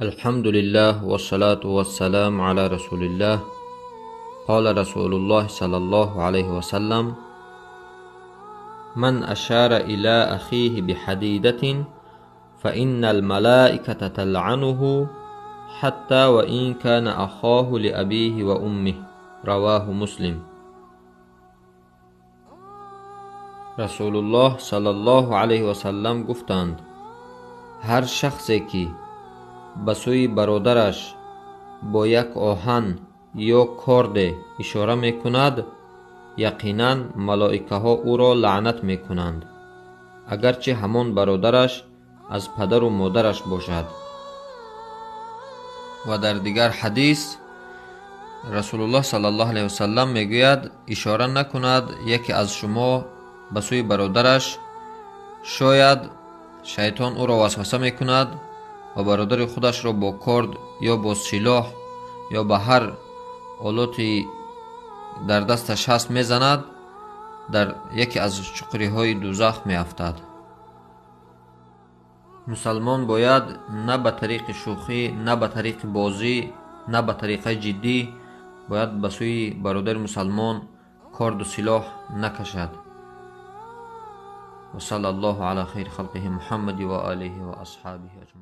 الحمد لله والصلاة والسلام على رسول الله. قال رسول الله صلى الله عليه وسلم: من أشار إلى أخيه بحديدة فإن الملائكة تلعنه حتى وإن كان أخاه لأبيه وأمه. رواه مسلم. رسول الله صلى الله عليه وسلم گفتند: ҳар шахсе ки ба сӯи бародараш бо як оҳан ё корде ишора мекунад, яқинан малоикаҳо ӯро лаънат мекунанд, агарчи ҳамон бародараш аз падару модараш бошад. Ва дар дигар ҳадис Расулуллоҳ саллаллоҳу алайҳи васаллам мегӯяд: ишора накунад яке аз шумо ба сӯи бародараш, шояд шайтон ӯро васваса мекунад ва бародари худашро бо корд ё бо силоҳ ё ба ҳар олоти дар дасташ ҳаст мезанад, дар яке аз чуқуриҳои дузах меафтад. Мусалмон бояд на ба тариқи шӯхӣ, на ба тариқи бозӣ, на ба тариқаи ҷиддӣ бояд ба сӯи бародари мусалмон корду силоҳ накашад. وصلى الله على خير خلقه محمد وآله وأصحابه أجمعين.